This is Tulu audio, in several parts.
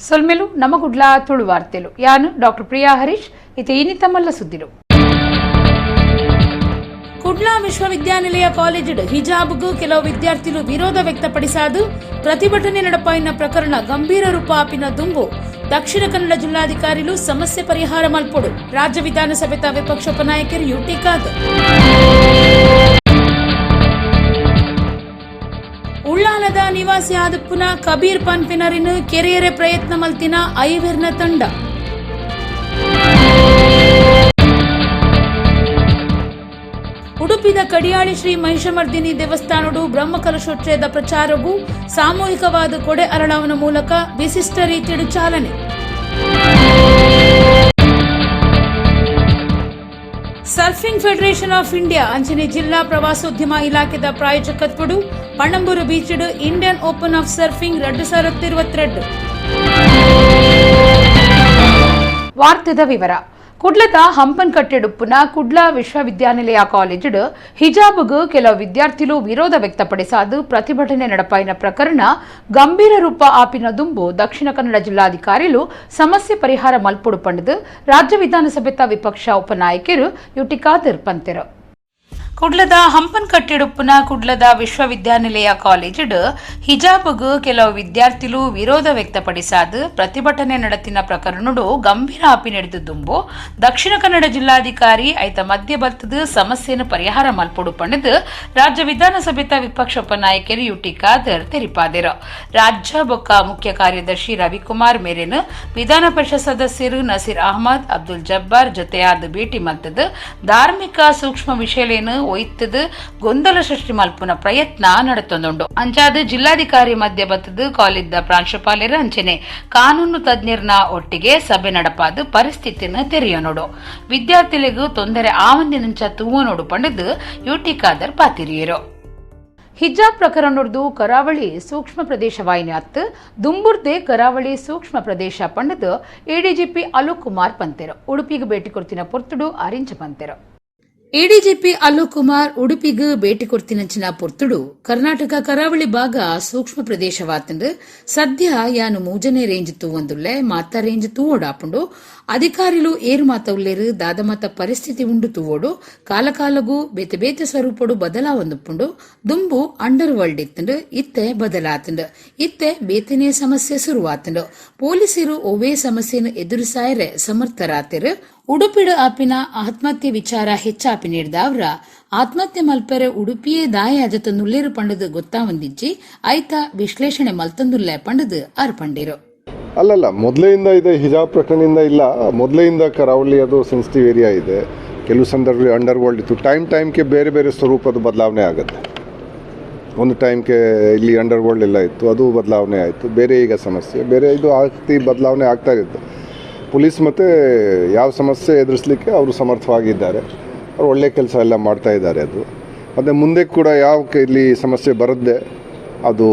ಸೊಲ್ಮೆಲು ನಮಗುಡ್ಲಾ ತುಳು ವಾರ್ತೆಲು. ಯಾನು ಡಾಕ್ಟರ್ ಪ್ರಿಯಾ ಹರೀಶ್. ಇತ್ತೆ ಇನಿತ ಮಲ್ಲ ಸುದ್ದಿಲು. ಕುಡ್ಲಾ ವಿಶ್ವವಿದ್ಯಾನಿಲಯ ಕಾಲೇಜಿಡ್ ಹಿಜಾಬ್ಗೂ ಕೆಲವು ವಿದ್ಯಾರ್ಥಿಗಳು ವಿರೋಧ ವ್ಯಕ್ತಪಡಿಸಾದು ಪ್ರತಿಭಟನೆ ನಡಪಾಯಿನ ಪ್ರಕರಣ ಗಂಭೀರ ರೂಪ ಆಪಿನ ದುಂಬು ದಕ್ಷಿಣ ಕನ್ನಡ ಜಿಲ್ಲಾಧಿಕಾರಿಲು ಸಮಸ್ಯೆ ಪರಿಹಾರ ಮಲ್ಪೊಡು, ರಾಜ್ಯ ವಿಧಾನಸಭೆತ ವಿಪಕ್ಷ ಉಪನಾಯಕರು ಯುಟಿ ಖಾದರ್. ಉಳ್ಳಾಲದ ನಿವಾಸಿ ಆದಪ್ಪುನ ಕಬೀರ್ ಪನ್ಪಿನರಿನ್ ಕೆರೆಯರೆ ಪ್ರಯತ್ನ ಮಲ್ತಿನ ಐವೆರ್ನ ತಂಡ. ಉಡುಪಿದ ಕಡಿಯಾಳಿ ಶ್ರೀ ಮಹಿಷಮರ್ದಿನಿ ದೇವಸ್ಥಾನಡು ಬ್ರಹ್ಮಕಲಶೋತ್ಸವದ ಪ್ರಚಾರಗೂ ಸಾಮೂಹಿಕವಾದ ಕೊಡೆ ಅರಳಾವನ ಮೂಲಕ ವಿಶಿಷ್ಟ ರೀತಿಯಡು ಚಾಲನೆ. ಸರ್ಫಿಂಗ್ ಫೆಡರೇಷನ್ ಆಫ್ ಇಂಡಿಯಾ ಅಂಚನೆ ಜಿಲ್ಲಾ ಪ್ರವಾಸೋದ್ಯಮ ಇಲಾಖೆದ ಪ್ರಾಯೋಜಕತ್ವಡು ಪಣಂಬೂರು ಬೀಚ್ಡ್ ಇಂಡಿಯನ್ ಓಪನ್ ಆಫ್ ಸರ್ಫಿಂಗ್ 2022. ವಾರ್ತೆದ ವಿವರ. ಕುಡ್ಲದ ಹಂಪನ್ಕಟ್ಟೆಡುಪ್ಪುನ ಕುಡ್ಲ ವಿಶ್ವವಿದ್ಯಾನಿಲಯ ಕಾಲೇಜಿಡ್ ಹಿಜಾಬ್ಗ್ ಕೆಲವು ವಿದ್ಯಾರ್ಥಿಲು ವಿರೋಧ ವ್ಯಕ್ತಪಡಿಸಾದು ಪ್ರತಿಭಟನೆ ನಡಪಾಯಿನ ಪ್ರಕರಣ ಗಂಭೀರ ರೂಪ ಆಪಿನ ದುಂಬು ದಕ್ಷಿಣ ಕನ್ನಡ ಜಿಲ್ಲಾಧಿಕಾರಿಲು ಸಮಸ್ಯೆ ಪರಿಹಾರ ಮಲ್ಪೊಡು ಪಂಡದು ರಾಜ್ಯ ವಿಧಾನಸಭೆತ ವಿಪಕ್ಷ ಉಪನಾಯಕರು ಯುಟಿ ಖಾದರ್ ಪಂತೆರು. ಕುಡ್ಲದ ಹಂಪನ್ಕಟ್ಟೆಡುಪ್ಪುನ ಕುಡ್ಲದ ವಿಶ್ವವಿದ್ಯಾನಿಲಯ ಕಾಲೇಜಿಡ್ ಹಿಜಾಬ್ಗ್ ಕೆಲವು ವಿದ್ಯಾರ್ಥಿಲು ವಿರೋಧ ವ್ಯಕ್ತಪಡಿಸಾದು ಪ್ರತಿಭಟನೆ ನಡೆತಿನ ಪ್ರಕರಣಡು ಗಂಭೀರ ಆಪಿ ನಡೆದು ದುಂಬು ದಕ್ಷಿಣ ಕನ್ನಡ ಜಿಲ್ಲಾಧಿಕಾರಿ ಐತ ಮಧ್ಯ ಬರ್ತದ ಸಮಸ್ಯೆಯನ್ನು ಪರಿಹಾರ ಮಲ್ಪೊಡು ಪಂಡದು ರಾಜ್ಯ ವಿಧಾನಸಭೆತ ವಿಪಕ್ಷ ಉಪನಾಯಕರು ಯುಟಿ ಖಾದರ್ ತೆರಿಪಾದೆರು. ರಾಜ್ಯ ಬೊಕ್ಕ ಮುಖ್ಯ ಕಾರ್ಯದರ್ಶಿ ರವಿಕುಮಾರ್ ಮೇರೆನ್ ವಿಧಾನ ಪರಿಷತ್ ಸದಸ್ಯರು ನಸೀರ್ ಅಹಮದ್, ಅಬ್ದುಲ್ ಜಬ್ಬಾರ್ ಜೊತೆಯಾದ ಭೇಟಿ ಮಲ್ತದು ಧಾರ್ಮಿಕ ಸೂಕ್ಷ್ಮ ವಿಷಯಲೇನು ಒಯ್ತದು ಗೊಂದಲ ಸೃಷ್ಟಿ ಮಲ್ಪುನ ಪ್ರಯತ್ನ ನಡತೊಂದುಂಡು. ಅಂಚಾದ ಜಿಲ್ಲಾಧಿಕಾರಿ ಮಧ್ಯ ಬತ್ತದು ಕಾಲಿದ್ದ ಪ್ರಾಂಶುಪಾಲರ ಅಂಚನೆ ಕಾನೂನು ತಜ್ಞರ್ನ ಒಟ್ಟಿಗೆ ಸಭೆ ನಡಪಾದು ಪರಿಸ್ಥಿತಿಯನ್ನು ತೆರೆಯ ನೋಡು, ವಿದ್ಯಾರ್ಥಿಗಳಿಗೂ ತೊಂದರೆ ಆವಂದಿನಂಚ ತೂವ ನೋಡು ಪಂಡದು ಯುಟಿ ಖಾದರ್ ಪಾತಿರಿಯರು. ಹಿಜಾಬ್ ಪ್ರಕರಣದ್ದು ಕರಾವಳಿ ಸೂಕ್ಷ್ಮ ಪ್ರದೇಶವಾಯಿನ ಅತ್ತು, ದುಂಬುರ್ದೆ ಕರಾವಳಿ ಸೂಕ್ಷ್ಮ ಪ್ರದೇಶ ಪಂಡದು ಎಡಿಜಿಪಿ ಅಲೋಕ್ ಕುಮಾರ್ ಪಂತೆರು. ಉಡುಪಿಗೆ ಭೇಟಿ ಕೊಡ್ತಿನ ಪೊರ್ತುಡು ಅರಿಂಚ ಪಂತೆರು. ಎಡಿಜಿಪಿ ಅಲೋಕ್ ಕುಮಾರ್ ಉಡುಪಿಗ್ ಭೇಟಿ ಕೊಡ್ತಿನಂಚಿನ ಪೊರ್ತುಡು ಕರ್ನಾಟಕ ಕರಾವಳಿ ಭಾಗ ಸೂಕ್ಷ್ಮ ಪ್ರದೇಶವಾತಂಡು. ಸದ್ಯ ಯಾನು ಮೂಜನೇ ರೇಂಜ್ ತೂವಂದುಲ್ಲೆ, ಮಾತ ರೇಂಜ್ ತೂವೋಡಾಪುಂಡು. ಅಧಿಕಾರಿಲು ಏರು ಮಾತ ಉಲ್ಲೇರು, ದಾದ ಮಾತ ಪರಿಸ್ಥಿತಿ ಉಂಡು ತೂವೋಡು. ಕಾಲಕಾಲಗೂ ಬೇತೆ ಬೇತೆ ಸ್ವರೂಪಡು ಬದಲಾವೊಂದುಪ್ಪುಂಡು. ದುಂಬು ಅಂಡರ್ ವರ್ಲ್ಡ್ ಇತ್ತಂಡು, ಇತ್ತೆ ಬದಲಾತಂಡು. ಇತ್ತೆ ಬೇತನೇ ಸಮಸ್ಯೆ ಶುರುವಾತಂಡು. ಪೊಲೀಸರು ಒವ್ವೇ ಸಮಸ್ಯೆಯನ್ನು ಎದುರಿಸಾಯರೆ ಸಮರ್ಥರಾತೆರು. ಉಡುಪಿಡು ಆಪಿನ ಆತ್ಮಹತ್ಯೆ ವಿಚಾರ ಹೆಚ್ಚಾಪಿ ನೀಡ್ದಾವ್ರ ಆತ್ಮಹತ್ಯೆ ಮಲ್ಪೆರೆ ಉಡುಪಿಯೇ ದಾಯ ಅಜತ ನುಲ್ಲೇರು ಪಂಡದು ಗೊತ್ತಾವಂದಿಜ್ಜಿ, ಐತ ವಿಶ್ಲೇಷಣೆ ಮಲ್ತಂದುಲ್ಲೆ ಪಂಡದು ಆರ್ ಪಂಡಿರು. ಅಲ್ಲಲ್ಲ, ಮೊದಲೆಯಿಂದ ಇದೆ. ಹಿಜಾಬ್ ಪ್ರಕರಣದಿಂದ ಇಲ್ಲ, ಮೊದಲೆಯಿಂದ ಕರಾವಳಿ ಅದು ಸೆನ್ಸಿಟಿವ್ ಏರಿಯಾ ಇದೆ. ಕೆಲವು ಸಂದರ್ಭದಲ್ಲಿ ಅಂಡರ್ ವರ್ಲ್ಡ್ ಇತ್ತು. ಟೈಮ್ ಟೈಮ್ಗೆ ಬೇರೆ ಬೇರೆ ಸ್ವರೂಪದ ಬದಲಾವಣೆ ಆಗುತ್ತೆ. ಒಂದು ಟೈಮ್ಗೆ ಇಲ್ಲಿ ಅಂಡರ್ ವರ್ಲ್ಡ್ ಎಲ್ಲ ಇತ್ತು, ಅದು ಬದಲಾವಣೆ ಆಯಿತು. ಬೇರೆ ಈಗ ಸಮಸ್ಯೆ ಬೇರೆ. ಇದು ಆಗ್ತಿ ಬದಲಾವಣೆ ಆಗ್ತಾ ಇರುತ್ತೆ. ಪೊಲೀಸ್ ಮತ್ತು ಯಾವ ಸಮಸ್ಯೆ ಎದುರಿಸಲಿಕ್ಕೆ ಅವರು ಸಮರ್ಥವಾಗಿದ್ದಾರೆ. ಅವರು ಒಳ್ಳೆ ಕೆಲಸ ಎಲ್ಲ ಮಾಡ್ತಾ ಇದ್ದಾರೆ ಅದು. ಮತ್ತು ಮುಂದೆ ಕೂಡ ಯಾವ ಇಲ್ಲಿ ಸಮಸ್ಯೆ ಬರುತ್ತೆ, ಅದು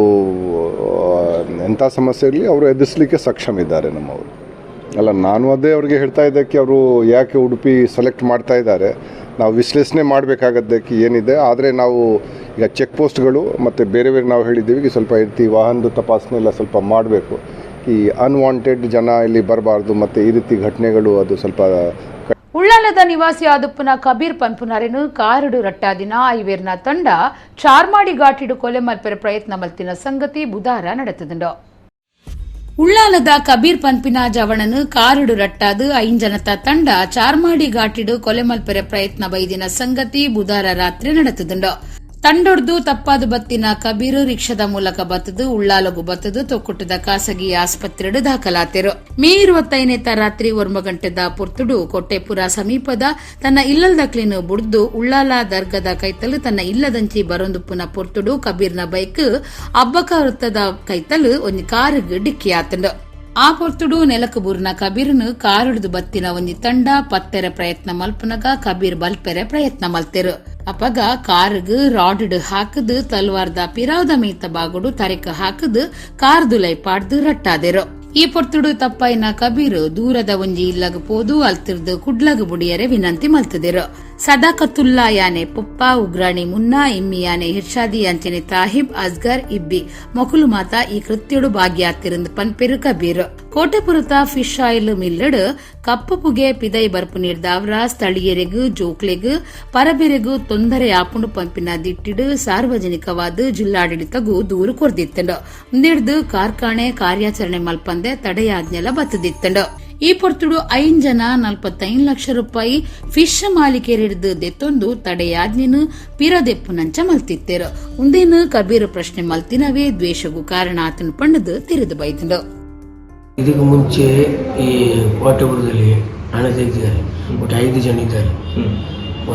ಎಂಥ ಸಮಸ್ಯೆ ಇರಲಿ, ಅವರು ಎದುರಿಸಲಿಕ್ಕೆ ಸಕ್ಷಮ ಇದ್ದಾರೆ ನಮ್ಮವರು. ಅಲ್ಲ, ನಾನು ಅದೇ ಅವ್ರಿಗೆ ಹೇಳ್ತಾ ಇದ್ದಕ್ಕೆ ಅವರು ಯಾಕೆ ಉಡುಪಿ ಸೆಲೆಕ್ಟ್ ಮಾಡ್ತಾ ಇದ್ದಾರೆ, ನಾವು ವಿಶ್ಲೇಷಣೆ ಮಾಡಬೇಕಾಗದ್ದಕ್ಕೆ ಏನಿದೆ. ಆದರೆ ನಾವು ಈಗ ಚೆಕ್ ಪೋಸ್ಟ್ಗಳು ಮತ್ತು ಬೇರೆ ಬೇರೆ ನಾವು ಹೇಳಿದ್ದೀವಿ, ಈಗ ಸ್ವಲ್ಪ ಇರ್ತಿ ವಾಹನದ ತಪಾಸಣೆ ಎಲ್ಲ ಸ್ವಲ್ಪ ಮಾಡಬೇಕು. ಈ ಅನ್ವಾಂಟೆಡ್ ಜನ ಇಲ್ಲಿ ಬರಬಾರ್ದು ಮತ್ತು ಈ ರೀತಿ ಘಟನೆಗಳು ಅದು ಸ್ವಲ್ಪ ಉಳ್ಳಾಲದ ನಿವಾಸಿ ಆದುಪ್ಪನ ಕಬೀರ್ ಪನ್ಪುನಾರೆನು ಕಾರಡು ರಟ್ಟಾದಿನ ಐವೇರ್ನ ತಂಡ ಚಾರ್ಮಾಡಿ ಘಾಟಿಡು ಕೊಲೆ ಮಲ್ಪೆರ ಪ್ರಯತ್ನ ಮಲ್ತಿನ ಸಂಗತಿ ಬುಧಾರ ನಡೆತದುಂಡು. ಉಳ್ಳಾಲದ ಕಬೀರ್ ಪನ್ಪಿನ ಜವಣನು ಕಾರುಡು ರಟ್ಟಾದು ಐಂಜನತ ತಂಡ ಚಾರ್ಮಾಡಿ ಘಾಟಿಡು ಕೊಲೆ ಮಲ್ಪೆರೆ ಪ್ರಯತ್ನ ಬೈದಿನ ಸಂಗತಿ ಬುಧಾರ ರಾತ್ರಿ ನಡೆತದುಂಡು. ತಂಡೊಡ್ದು ತಪ್ಪಾದು ಬತ್ತಿನ ಕಬೀರು ರಿಕ್ಷಾದ ಮೂಲಕ ಬತ್ತದು ಉಳ್ಳಾಲಗು ಬತ್ತದು ತೊಕ್ಕುಟ್ಟದ ಖಾಸಗಿ ಆಸ್ಪತ್ರೆಡು ದಾಖಲಾತಿರು. ಮೇ 25ನೇತ ರಾತ್ರಿ 9 ಗಂಟೆದ ಪೊರ್ತುಡು ಕೊಟ್ಟೆಪುರ ಸಮೀಪದ ತನ್ನ ಇಲ್ಲಲ್ದಕ್ಲಿನ ಬುಡ್ದು ಉಳ್ಳಾಲ ದರ್ಗದ ಕೈತಲು ತನ್ನ ಇಲ್ಲದಂಚಿ ಬರೊಂದುಪ್ಪುನ ಪೊರ್ತುಡು ಕಬೀರ್ನ ಬೈಕ್ ಅಬ್ಬಕ ವೃತ್ತದ ಕೈತಲು ಒಂಜಿ ಕಾರುಗ್ ಡಿಕ್ಕಿಯಾತಂಡು. ಆ ಪೊರ್ತುಡು ನೆಲಕು ಬೂರ್ನ ಕಬೀರ್ನು ಕಾರುಡ್ದು ಬತ್ತಿನ ಒಂಜಿ ತಂಡ ಪತ್ತೆರೆ ಪ್ರಯತ್ನ ಮಲ್ಪನಗ ಕಬೀರ್ ಬಲ್ಪೆರೆ ಪ್ರಯತ್ನ ಮಲ್ತೆರು. ಅಪಗ ಕಾರುಗ್ ರಾಡ್ ಹಾಕದು ತಲ್ವಾರ್ದ ಪಿರಾವ್ದ ಮೀತ ಬಾಗುಡು ತರೆಕ್ ಹಾಕದು ಕಾರ್ ದುಲೈ ಪಾಡ್ದು ರಟ್ಟಾದೆರು. ಈ ಪೊರ್ತುಡು ತಪ್ಪಾಯಿನ ಕಬೀರ್ ದೂರದ ಒಂಜಿ ಇಲ್ಲಗ್ ಪೋದು ಅಲ್ತಿರ್ದು ಕುಡ್ಲಗ್ ಬುಡಿಯರೆ ವಿನಂತಿ ಮಲ್ತದೆರು. ಸದಾಕತುಲ್ಲಾ ಯಾನೆ ಪೊಪ್ಪ, ಉಗ್ರಾಣಿ ಮುನ್ನಾ, ಇಮ್ಮಿ ಯಾನೆ ಹಿರ್ಷಾದಿ ಅಂಚನೆ ತಾಹಿಬ್, ಅಸ್ಗರ್, ಇಬ್ಬಿ ಮೊಕುಲು ಮಾತ ಈ ಕೃತ್ಯಡು ಭಾಗಿಯಾತಿರಂದು ಪನ್ಪೆರು ಕಬೀರ್. ಕೋಟೆಪುರತ ಫಿಶ್ ಆಯಿಲ್ ಮಿಲ್ಲಡ್ ಕಪ್ಪು ಪುಗೆ ಪಿದೈ ಬರ್ಪು ನೀರ್ದಾವ್ರ ಸ್ಥಳೀಯರಿಗೂ ಜೋಕ್ಲೆಗ್ ಪರಬೆರೆಗೂ ತೊಂದರೆ ಆಪುಂಡು ಪಂಪಿನ ದಿಟ್ಟಿಡು ಸಾರ್ವಜನಿಕವಾದ ಜಿಲ್ಲಾಡಳಿತಗೂ ದೂರು ಕೊರ್ದಿತ್ತಂಡು. ನೀಡ್ದು ಕಾರ್ಖಾನೆ ಕಾರ್ಯಾಚರಣೆ ಮಲ್ಪಂದೆ ತಡೆಯಾಜ್ಞೆಲ ಬತ್ತದಿತ್ತಂಡು. ಈ ಪೊರ್ತುಡು 5 ಜನ 45 ಲಕ್ಷ ರೂಪಾಯಿ ಫಿಶ್ ಮಾಲೀಕರಿಡ್ದು ದೆತ್ತೊಂದು ತಡೆಯಾಜ್ಞೆನು ಪಿರದೆಪ್ಪುನಂಚ ಮಲ್ತಿತ್ತೇರು. ಉಂದೇನು ಕಬೀರ್ ಪ್ರಶ್ನೆ ಮಲ್ತಿನವೇ ದ್ವೇಷಗೂ ಕಾರಣ ಆತನ ಪಣ್ಣದು ತಿರಿದು ಬೈತಂಡು. ಇದಕ್ಕೂ ಮುಂಚೆ ಈ ಕೋಟೆಪುರದಲ್ಲಿ ಹಣ ತೆಗೆದಿದ್ದಾರೆ. ಒಟ್ಟು 5 ಜನ ಇದ್ದಾರೆ.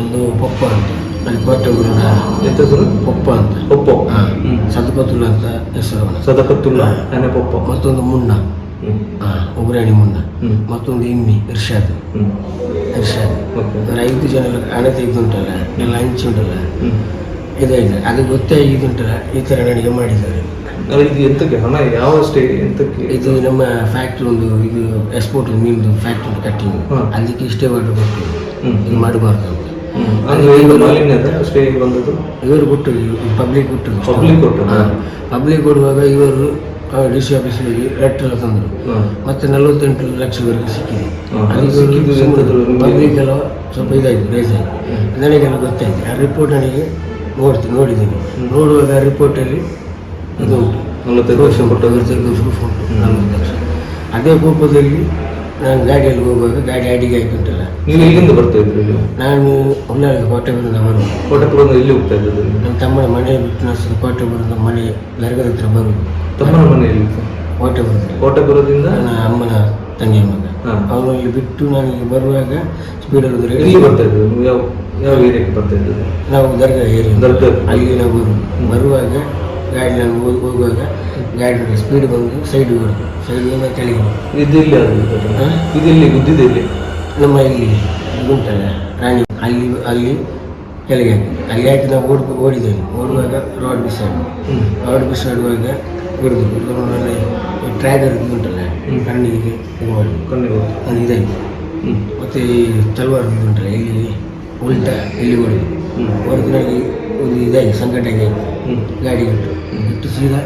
ಒಂದು ಪೊಪ್ಪ ಅಂತ, ಅಲ್ಲಿ ಕೋಟೆಪುರದ. ಎಂತ ಹೆಸರು? ಪೊಪ್ಪ ಅಂತ. ಪೊಪ್ಪೋ? ಹಾ. ಸದಕತುಲ್ಲ ಅಂತ ಹೆಸರು ಅವನ. ಸದಕತ್ತುಲ್ಲಾ ಯಾನೆ ಪೊಪ್ಪ. ಮತ್ತೊಂದು ಮುನ್ನ, ಉಗ್ರಾಣಿ ಮುನ್ನ. ಮತ್ತೊಂದು ಇಮ್ಮಿ ಇರ್ಷಾದ್. ಇರ್ಷಾದ್. ಇವರು 5 ಜನ ಹಣ ತೆಗೆದುಂಟಲ್ಲ, ಎಲ್ಲ ಹಂಚಿ ಉಂಟಲ್ಲ, ಇದಾಗಿದೆ. ಅದು ಗೊತ್ತೇ ಆಗಿದ್ದುಂಟಲ್ಲ, ಈ ಥರ ನನಗೆ ಮಾಡಿದ್ದಾರೆ. ಅಲ್ಲ, ಇದು ಎಂತಕ್ಕೆ ಹಣ, ಯಾವ ಸ್ಟೇ, ಎಂತಕ್ಕೆ? ಇದು ನಮ್ಮ ಫ್ಯಾಕ್ಟ್ರಿ ಒಂದು, ಇದು ಎಕ್ಸ್ಪೋರ್ಟ್ ಮೀನ್ದು ಫ್ಯಾಕ್ಟ್ರಿ ಒಂದು ಕಟ್ಟಿಂಗ್. ಅದಕ್ಕೆ ಇಷ್ಟೇ ಆರ್ಡರ್ ಕೊಟ್ಟು ಇದು ಮಾಡಬಾರ್ದು ಅಂತ. ಅಂದ್ರೆ ಇದು ಮಾಲಿನ್ಯದ ಸ್ಟೇ ಬಂದದ್ದು? ಇವರು ಕೊಟ್ಟರು, ಪಬ್ಲಿಕ್ ಕೊಟ್ಟರು. ಪಬ್ಲಿಕ್ ಕೊಟ್ಟರು? ಪಬ್ಲಿಕ್ ಕೊಡುವಾಗ ಇವರು ಡಿ ಸಿ ಆಫೀಸಿಗೆ ಲೆಟರ್ ಎಲ್ಲ ತಂದರು. ಮತ್ತೆ 48 ಲಕ್ಷವರೆಗೆ ಸಿಕ್ಕಿದೆ. ಅದು ಸಿಕ್ಕಿದ್ದು ಎಂತದ್ದು ನಿಮ್ಗೆ? ಪಬ್ಲಿಕ್ ಎಲ್ಲ ಸ್ವಲ್ಪ ಇದಾಯಿತು, ರೇಸ್ ಆಯಿತು. ನನಗೆಲ್ಲ ಗೊತ್ತಾಯ್ತು. ಆ ರಿಪೋರ್ಟ್ ನನಗೆ ನೋಡ್ತೀನಿ, ನೋಡಿದ್ದೀನಿ. ನೋಡುವಾಗ ಆ ರಿಪೋರ್ಟಲ್ಲಿ ಇದು ಉಂಟು. 45 ಲಕ್ಷ ಕೊಟ್ಟದ್ದು. ಇವರು ತೆಗೆದು ಪ್ರೂಫ್ ಉಂಟು, 40 ಲಕ್ಷ. ಅದೇ ಕೋಪದಲ್ಲಿ ನಾನು ಗಾಡಿಯಲ್ಲಿ ಹೋಗುವಾಗ ಗಾಡಿ ಅಡಿಗೆ ಆಯ್ತು ಉಂಟಲ್ಲ. ನೀವು ಎಲ್ಲಿಂದ ಬರ್ತಾ ಇದ್ರಿ ನೀವು? ನಾನು ಹೊನ್ನಾಳಿ ಕೋಟೆಪುರದಿಂದ ಬರುವುದು. ಕೋಟೆಪುರದಿಂದ ಎಲ್ಲಿ ಹೋಗ್ತಾ ಇದ್ದದ್ದು ನೀವು? ನನ್ನ ತಮ್ಮನ ಮನೆ ಬಿಟ್ಟು ನಾನು ಕೋಟೆಪುರದ ಮನೆ ದರ್ಗದ ಹತ್ರ ಬರುವುದು. ತಮ್ಮನ ಮನೆ ಎಲ್ಲಿತ್ತು? ಕೋಟೆಪುರದಲ್ಲಿ. ಕೋಟೆಪುರದಿಂದ? ನನ್ನ ಅಮ್ಮನ ತಂಗಿಯ ಮಗ. ಅವನು ಇಲ್ಲಿ ಬಿಟ್ಟು ನಾನು ಇಲ್ಲಿ ಬರುವಾಗ ಸ್ಪೀಡಲ್ಲಿ ಹೋದ್ರೆ. ಎಲ್ಲಿ ಬರ್ತಾ ಇದ್ದದ್ದು ನೀವು? ಯಾವ ಯಾವ ಏರಿಯಾಕ್ಕೆ ಬರ್ತಾ ಇದ್ದದ್ದು? ನಾವು ದರ್ಗಾ ಏರಿಯಾ. ದರ್ಗಾ. ಅಲ್ಲಿ ನಾವು ಬರುವುದು. ಬರುವಾಗ ಗಾಡಿ ನಾನು ಹೋಗುವಾಗ ಗಾಡಿ ಸ್ಪೀಡ್ ಬಂದು ಸೈಡ್ ಬರುದು, ಸೈಡ್ ಬಂದು ಕೆಳಗೆ ಬಂತು. ಇದು ಎಲ್ಲಿ ಆದದ್ದು ಘಟನೆ? ಹಾ? ಇದು ಎಲ್ಲಿ ಗುದ್ದಿದೆ, ಎಲ್ಲಿ? ನಮ್ಮ ಇಲ್ಲಿ ಉಂಟಲ್ಲ ರಾಣಿ, ಅಲ್ಲಿ ಅಲ್ಲಿ ಕೆಳಗೆ ಹಾಕಿ, ಅಲ್ಲಿ ಹಾಕಿ ನಾವು ಓಡಿದ್ದೇವೆ. ಓಡುವಾಗ ರೋಡ್ ಬಿಸಾಡು ರೋಡ್ ಬಿಸಾಡುವಾಗ ಹೊಡೆದು ಹೊಡೆದು ನನ್ನ ಟ್ರ್ಯಾಗರ್ ಇದು ಉಂಟಲ್ಲ, ಕಣ್ಣಿಗೆ ಇದು ಮಾಡಿ ಕಣ್ಣಿಗೆ ಹೊಡ್ತು. ಅದು ಇದಾಯಿತು. ಮತ್ತು ಈ ತಲ್ವಾರ್ ಇದು ಉಂಟಲ್ಲ, ಇಲ್ಲಿ ಉಲ್ಟಾ ಇಲ್ಲಿ ಹೊಡೆದು ಹೊಡೆದು ನನಗೆ ಒಂದು ಇದಾಗಿ ಸಂಕಟ ಆಗಿ ಆಯಿತು. ಗಾಡಿ ಇಟ್ಟು ಇಟ್ಟು ಸೀದಾ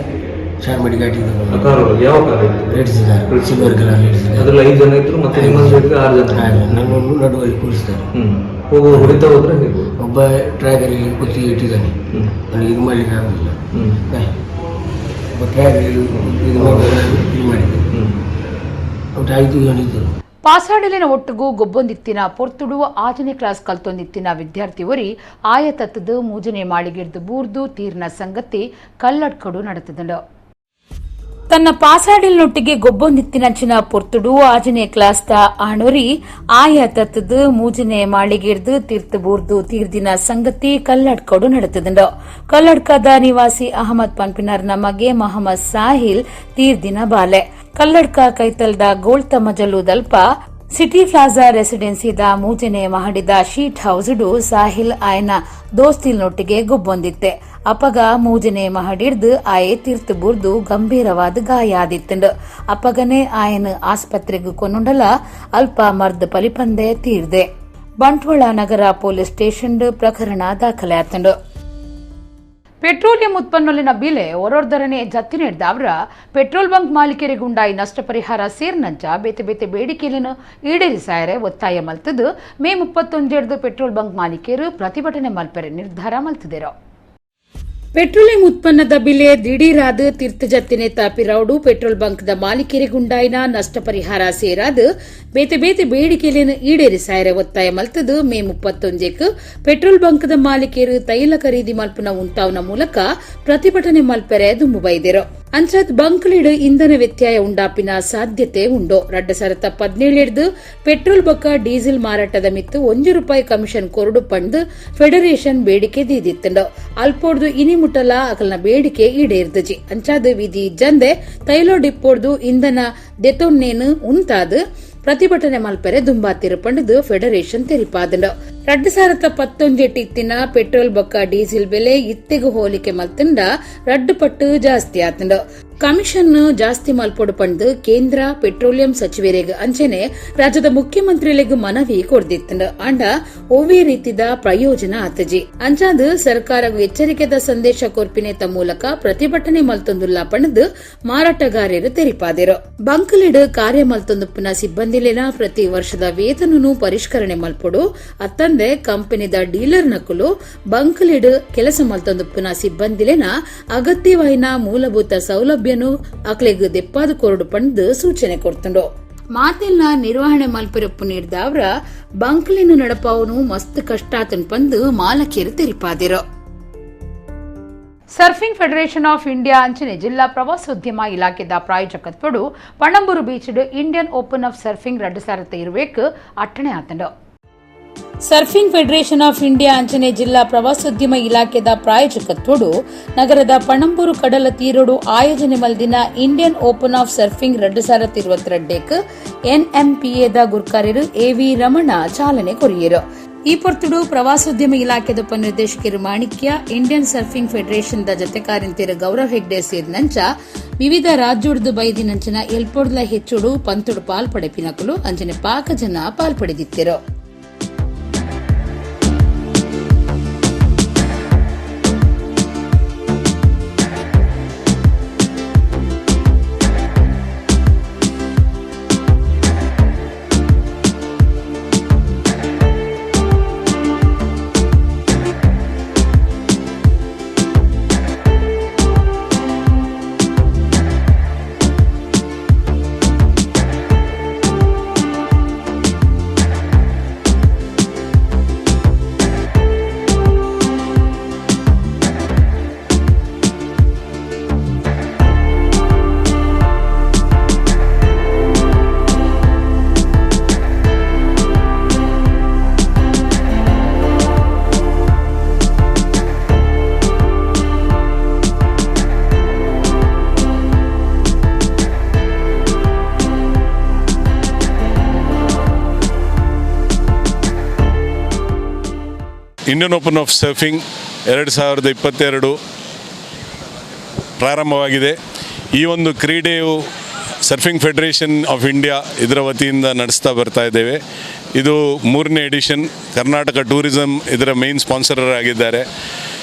ಚಾರ್ಮಾಡಿ ಘಾಟಿಗೆ ಆ ತಗೊಂಡು. ಕಾರ್ ಒಳಗೆ ಯಾವ ಕಾರ್ ಇತ್ತು? Red car, silver colour red car. ಅದ್ರಲ್ಲಿ 5 ಜನ ಇದ್ರು, ಮತ್ತೆ ನಿಮ್ಮನ್ನು ಸೇರಿದ್ರೆ 6 ಜನ. ಹಾಗೆ ನನ್ನನ್ನು ನಡುವಲ್ಲಿ ಕೂರಿಸ್ತಾರೆ. ಹೋಗುವ ಹೊಡಿತಾ ಹೋದ್ರೆ ಹೇಗೆ? ಒಬ್ಬ ಡ್ರೈವರ್ ಇಲ್ಲಿ ಕುತ್ತಿಗೆ ಇಟ್ಟಿದ್ದಾನೆ. ನನಗೆ ಇದು ಮಾಡಲಿಕ್ಕೆ ಆಗೋದಿಲ್ಲ. ಒಬ್ಬ ಡ್ರೈವರ್ ಇದು ಮಾಡಿ ಇದು ಮಾಡಿದ್ದೆ. ಒಟ್ಟು 5 ಜನ ಇದ್ದರು. ಪಾಸಾಡಲಿನ ಒಟ್ಟುಗು ಗೊಬ್ಬೊಂದಿತ್ತಿನ ಪೊರ್ತುಡು 6ನೇ ಕ್ಲಾಸ್ ಕಲ್ತೊಂದಿತ್ತಿನ ವಿದ್ಯಾರ್ಥಿ ಒರಿ ಆಯ ತತ್ತದು ಮೂಜನೆ ಮಾಳಿಗಿಡ್ದು ಬೂರ್ದು ತೀರ್ನ ಸಂಗತಿ ಕಲ್ಲಡ್ಕಡು ನಡೆತದಂಡು. ತನ್ನ ಪಾಸಾಡಿಲ್ನೊಟ್ಟಿಗೆ ಗೊಬ್ಬೊಂದಿತ್ತಿನಂಚಿನ ಪೊರ್ತುಡು 6ನೇ ಕ್ಲಾಸ್ದ ಆಣೊರಿ ಆಯ ತತ್ತದು ಮೂಜನೆ ಮಾಳಿಗಿಡ್ದು ತೀರ್ತು ಬೂರ್ದು ತೀರ್ದಿನ ಸಂಗತಿ ಕಲ್ಲಡ್ಕಡು ನಡೆತದಂಡು. ಕಲ್ಲಡ್ಕದ ನಿವಾಸಿ ಅಹಮದ್ ಪನ್ಪಿನರ್ನ ಮಗೆ ಮಹಮ್ಮದ್ ಸಾಹಿಲ್ ತೀರ್ದಿನ ಬಾಲೆ. ಕಲ್ಲಡ್ಕ ಕೈತಲ್ದ ಗೋಳ್ತ ಮಜಲುದಲ್ಪ ಸಿಟಿ ಪ್ಲಾಜಾ ರೆಸಿಡೆನ್ಸಿದ ಮೂಜನೆ ಮಹಡಿದ ಶೀಟ್ ಹೌಸ್ಡು ಸಾಹಿಲ್ ಆಯನ ದೋಸ್ತಿಲ್ನೊಟ್ಟಿಗೆ ಗೊಬ್ಬೊಂದಿತ್ತೆ. ಅಪಗ ಮೂಜನೆ ಮಹಡಿಡ್ದು ಆಯೆ ತೀರ್ತು ಬುರ್ದು ಗಂಭೀರವಾದ ಗಾಯ ಆದಿತ್ತಂಡು. ಅಪಗನೆ ಆಯನ ಆಸ್ಪತ್ರೆಗೆ ಕೊನುಂಡಲ ಅಲ್ಪ ಮರ್ದ್ ಪಲಿಪಂದೆ ತೀರ್ದೆ. ಬಂಟ್ವಾಳ ನಗರ ಪೊಲೀಸ್ ಸ್ಟೇಷನ್ ಪ್ರಕರಣ ದಾಖಲಾತಂಡು. ಪೆಟ್ರೋಲಿಯಂ ಉತ್ಪನ್ನಲಿನ ಬೆಲೆ ಒರೊರ್ದರನೆ ಜತ್ತಿ ನೀಡಿದವರ ಪೆಟ್ರೋಲ್ ಬಂಕ್ ಮಾಲೀಕರಿಗುಂಡಾಯಿ ನಷ್ಟ ಪರಿಹಾರ ಸೇರಿನಂಚ ಬೇತೆ ಬೇತೆ ಬೇಡಿಕೆಯನ್ನು ಈಡೇರಿಸಾಯರೆ ಒತ್ತಾಯ ಮಲ್ತದು ಮೇ 31 ಪೆಟ್ರೋಲ್ ಬಂಕ್ ಮಾಲೀಕರು ಪ್ರತಿಭಟನೆ ಮಲ್ಪೆರೆ ನಿರ್ಧಾರ ಮಲ್ತಿದರು. ಪೆಟ್ರೋಲಿಯಂ ಉತ್ಪನ್ನದ ಬೆಲೆ ದಿಢೀರಾದ ತೀರ್ಥಜತ್ತಿನೆ ತಾಪಿರೌಡು ಪೆಟ್ರೋಲ್ ಬಂಕ್ದ ಮಾಲೀಕರಿಗುಂಡಾಯಿನ ನಷ್ಟ ಪರಿಹಾರ ಸೇರಾದ ಬೇತೆ ಬೇತೆ ಬೇಡಿಕೆಯನ್ನು ಈಡೇರಿಸಾಯರೆ ಒತ್ತಾಯ ಮಲ್ತದು ಮೇ 31 ಪೆಟ್ರೋಲ್ ಬಂಕ್ದ ಮಾಲೀಕರು ತೈಲ ಖರೀದಿ ಮಲ್ಪುನ ಉಂತಾವನ ಮೂಲಕ ಪ್ರತಿಭಟನೆ ಮಲ್ಪೆರೆ ದುಂಬು ಬೈದಿರು. ಅಂಚಾತ್ ಬಂಕ್ಲಿಡ್ ಇಂಧನ ವ್ಯತ್ಯಯ ಉಂಡಾಪಿನ ಸಾಧ್ಯತೆ ಉಂಡು. 2017 ಪೆಟ್ರೋಲ್ ಬೊಕ್ಕ ಡೀಸೆಲ್ ಮಾರಾಟದ ಮಿತ್ತು 1 ರೂಪಾಯಿ ಕಮಿಷನ್ ಕೊರಡು ಪಂಡ್ ಫೆಡರೇಷನ್ ಬೇಡಿಕೆ ದೀದಿತ್ತಂಡು. ಅಲ್ಪೋಡ್ದು ಇನಿ ಮುಟ್ಟಲ ಅಕಲ್ನ ಬೇಡಿಕೆ ಈಡೇರ್ದಜಿ. ಅಂಚಾದ ವಿಧಿ ಜಂದೆ ತೈಲೋ ಡಿಪ್ಪೋಡ್ದು ಇಂಧನ ದೆತೊನ್ನೇನು ಉಂತಾದ ಪ್ರತಿಭಟನೆ ಮಲ್ಪೆರೆ ದುಂಬಾತಿರು ಪಂಡದು ಫೆಡರೇಷನ್ ತೆರಿಪಾದಂಡು. 2019 ಇತ್ತಿನ ಪೆಟ್ರೋಲ್ ಬೊಕ್ಕ ಡೀಸೆಲ್ ಬೆಲೆ ಇತ್ತೆಗು ಹೋಲಿಕೆ ಮಲ್ತಂಡ 2 ಪಟ್ಟು ಜಾಸ್ತಿ ಆತಂಡು. Commission ಜಾಸ್ತಿ ಮಲ್ಪೊಡು ಪಂದ್ ಕೇಂದ್ರ ಪೆಟ್ರೋಲಿಯಂ ಸಚಿವರೆಗ್ ಅಂಚೆನೆ ರಾಜ್ಯದ ಮುಖ್ಯಮಂತ್ರಿಲೆಗ್ ಮನವಿ ಕೊರ್ದಿತ್ತುಂಡು. ಆಂಡ ಒವ್ವೇ ರೀತಿದ ಪ್ರಯೋಜನ ಆತಜಿ. ಅಂಚಾದ್ ಸರ್ಕಾರಗ್ ಎಚ್ಚರಿಕೆದ ಸಂದೇಶ ಕೊರ್ಪಿನೆತ ಮೂಲಕ ಪ್ರತಿಭಟನೆ ಮಲ್ತೊಂದುಲ್ಲ ಪಂದ್ ಮಾರಾಟಗಾರರು ತೆರಿಪಾದೆರು. ಬಂಕಲೆಡ್ ಕಾರ್ಯ ಮಲ್ತೊಂದುಪ್ಪುನ ಸಿಬ್ಬಂದಿಲೆನ ಪ್ರತಿ ವರ್ಷದ ವೇತನನು ಪರಿಷ್ಕರಣೆ ಮಲ್ಪೊಡು. ಅತ್ತಂದೆ ಕಂಪನಿದ ಡೀಲರ್ ನಕುಲು ಬಂಕಲೆಡ್ ಕೆಲಸ ಮಲ್ತೊಂದುಪ್ಪುನ ಸಿಬ್ಬಂದಿಲೆನ ಅಗತ್ಯವಾಯಿನ ಮೂಲಭೂತ ಸೌಲಭ್ಯನು ಅಕ್ಲೆಗ್ ದೆಪ್ಪಾದ್ ಕೊರಡು ಪಂದ್ ಸೂಚನೆ ಕೊರ್ತುಂಡು. ಮಾತೆಲ್ಲ ನಿರ್ವಹಣೆ ಮಲ್ಪೆರಪ್ಪು ನೀಡ್ದಾವ್ರ ಬಂಕ್ಲೆನ್ ನಡಪಾವನು ಮಸ್ತ್ ಕಷ್ಟಾತನ್ ಪಂದ್ ಮಾಲಕಿಯರು ತೆರಿಪಾದೆರು. Surfing federation of India ಅಂಚನೆ ಜಿಲ್ಲಾ ಪ್ರವಾಸೋದ್ಯಮ ಇಲಾಖೆದ ಪ್ರಾಯೋಜಕತ್ವಡು Panambur beach Indian open of surfing 2020 ಅಟ್ಟಣೆ ಆತಂಡು. Surfing federation of India ಅಂಚನೆ ಜಿಲ್ಲಾ ಪ್ರವಾಸೋದ್ಯಮ ಇಲಾಖೆದ ಪ್ರಾಯೋಜಕತ್ವಡು ನಗರದ ಪಣಂಬೂರು ಕಡಲ ತೀರೊಡು ಆಯೋಜನೆ ಮಲ್ದಿನ Indian open of surfing 2022 ಎನ್ಎಂಪಿಎದ ಗುರ್ಕಾರ್ಯರು ಎವಿ ರಮಣ ಚಾಲನೆ ಕೊರಿಯರು. ಈ ಪೊರ್ತುಡು ಪ್ರವಾಸೋದ್ಯಮ ಇಲಾಖೆದ ಉಪನಿರ್ದೇಶಕರು ಮಾಣಿಕ್ಯ, Indian surfing federation the ಜೊತೆ ಕಾರ್ಯಂತೆರ್ ಗೌರವ್ ಹೆಗ್ಡೆ ಸೇರಿನಂಚ ವಿವಿಧ ರಾಜ್ಯೋಡ್ದು ಬೈದಿನಂಚಿನ ಎಲ್ಪೊಡ್ಲ ಹೆಚ್ಚುಡು ಪಂತುಡು ಪಾಲ್ಪಡೆಪಿನಕುಲು ಅಂಚನೆ ಪಾಕ ಜನ ಪಾಲ್ಪಡೆದಿತ್ತಿರು. Indian open of surfing 2022 ಪ್ರಾರಂಭವಾಗಿದೆ. ಈ ಒಂದು ಕ್ರೀಡೆಯು surfing federation of India ಇದರ ವತಿಯಿಂದ ನಡೆಸ್ತಾ ಬರ್ತಾ ಇದ್ದೇವೆ. ಇದು 3ನೇ ಎಡಿಷನ್. ಕರ್ನಾಟಕ ಟೂರಿಸಂ ಇದರ ಮೇನ್ ಸ್ಪಾನ್ಸರರ್ ಆಗಿದ್ದಾರೆ.